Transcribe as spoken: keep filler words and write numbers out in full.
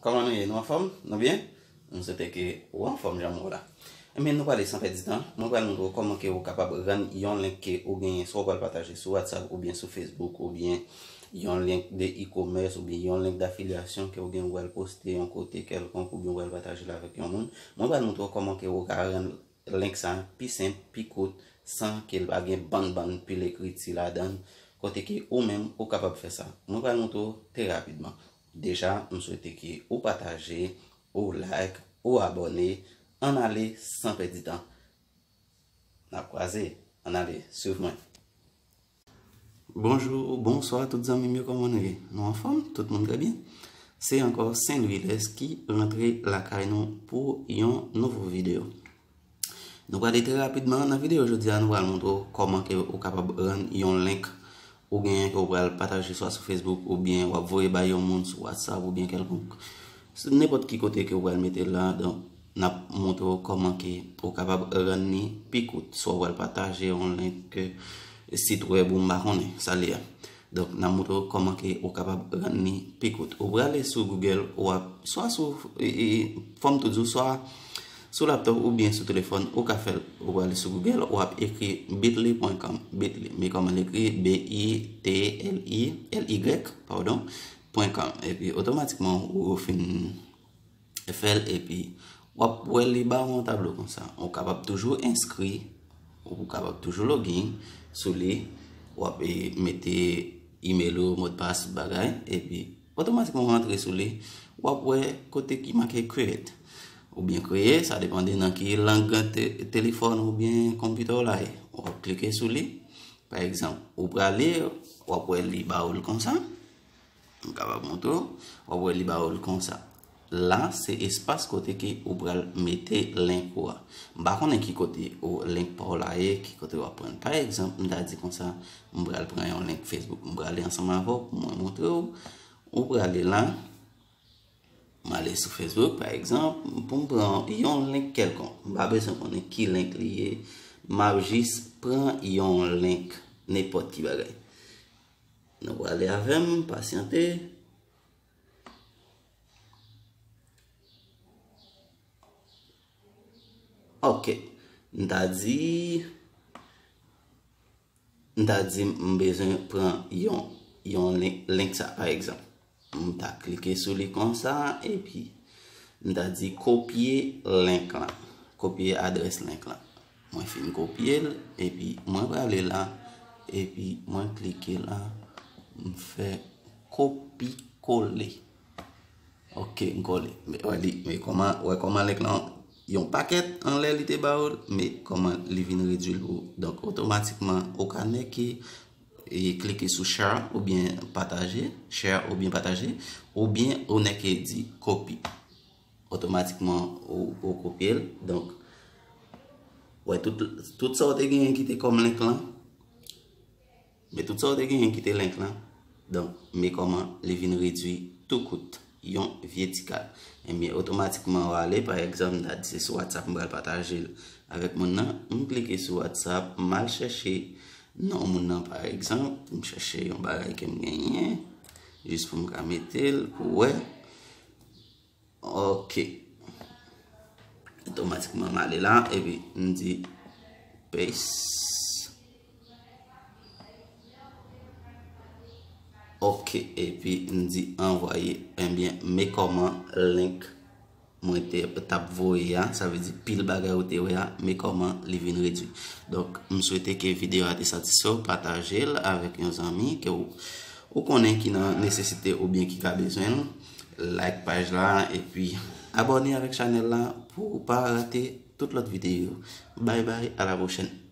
Kòman nou ye? Nou anfòm? Nou byen? M swete ke ou anfòm jan m wè w la. Ebyen, nou prale san pèdi tan. Mwen pral montre w kòman ke ou kapab rann yon link ke ou genyen, swa ou pral pataje sou WhatsApp oubyen sou Facebook, oubyen yon link de e-commerce, oubyen yon link d'affiliation ke ou gen, ou pral poste yon kote kèlkonk, oubyen ou pral pataje l avèk yon moun. Mwen pral montre w kòman ke ou ka rann link sa pi senp, pi kout, san ke l pa gen bann bann pil ekriti ladan l, kote ke ou menm ou kapab fè sa. Mwen pral montre w trè rapidman. Deja, m swete ke ou pataje, ou like, ou abòne. Ann ale san pèdi tan. N ap kwaze. Ann ale, swiv mwen. Bonjou, bonswa tout zanmi m yo, kòman nou ye? Nou anfòm? Tout moun trè byen? Se ankò Saint Louis Lès ki rantre lakay nou pou yon nouvo videyo. Nou prale trè rapidman. Nan videyo jodi a, nou pral montre w kòman ke ou kapab rann yon link ou genyen ke ou pral pataje swa sou Facebook oubyen w ap voye bay yon moun sou WhatsApp oubyen kèlkonk, nenpòt ki kote ke ou pral mete l la. Donk, n ap montre w kòman ke ou kapab rann li pi kout. Swa ou pral pataje yon link, sit web ou, m pa konnen sa li ye. Donk, n ap montre w kòman ke ou kapab rann li pi kout. Ou prale sou Google, w ap, swa sou, e, e, fò m tou di w, swa sou laptop oubyen sou telefòn, ou ka fè l. Ou prale sou Google, w ap ekri bitly pwen kòm, bitly, men kòman l ekri, B I T L I, L Y, padon, pwen kòm. Epi, otomatikman, ou fin fè l, epi w ap wè li ba w yon tablo konsa. Ou kapab toujou enskri, ou kapab toujou login sou li, w ap, e, mete email ou, modpas, tout bagay, epi otomatikman w antre sou li, w ap wè kote ki make create. Oubyen kreye, sa depann de nan ki lang te-, telefòn oubyen konpitè w la ye. W ap klike sou li. Pa egzanp, ou prale, w ap wè li ba ou l konsa. M kapab montre w. W ap wè li ba ou l konsa. La, se espas kote ke ou pral mete link ou a. M pa konnen ki kote ou link pa w la ye, ki kote w ap pran l. Pa egzanp, m ta di konsa, m pral pran yon link Facebook. M prale ansanm avè w pou mwen montre w. Ou prale la. M ale sou Facebook, pa egzanp, pou m pran yon link kèlkonk. M pa bezwen konnen ki link li ye. M ap jis pran yon link, nenpòt ki bagay. Nou prale avè m, pasyante. Ok. M ta di, m ta di m bezwen pran yon, yon link, link sa, pa egzanp. M ta klike sou li konsa, epi m ta di kopye link lan. Kopye adrès link lan. Mwen fin kopye l, epi mwen prale la, epi mwen klike la, m fè kopi kole. Ok, m kole. Men wè li, men kòman, wè kòman link lan yon pakèt anlè li te ba ou l, men kòman li vin redui l pou ou. Donk, otomatikman, ou ka nèke, e, klike sou share oubyen pataje, share oubyen pataje, oubyen ou nèke di kopi. Otomatikman, ou, ou kopye l. Donk, wè, tout, tout sa ou te genyen ki te kòm link lan, men tout sa ou te genyen ki te link lan. Donk, men kòman li vin redui tou kout, yon vye ti kad. Ebyen, otomatikman, w ale, pa egzanp, m ta di se sou WhatsApp m pral pataje l avèk moun nan. M klike sou WhatsApp, m al chèche non moun nan, pa egzanp, m chèche yon bagay ke m genyen, jis pou m ka mete l, pou wè. Ok. Otomatikman, m ale la, epi m di paste. Ok, epi m di anvwaye. Ebyen, men kòman link mwen te, t ap voye a, sa vle di pil bagay ou te wè a, men kòman li vin redui. Donk, m swete ke videyo a te satisfè w, pataje l avèk yon zanmi ke w, ou konnen ki nan nesesite oubyen ki ka bezwen l. Like paj la, epi abòne avèk chanèl la pou w pa rate tout lòt videyo. Bye bye, à la prochaine.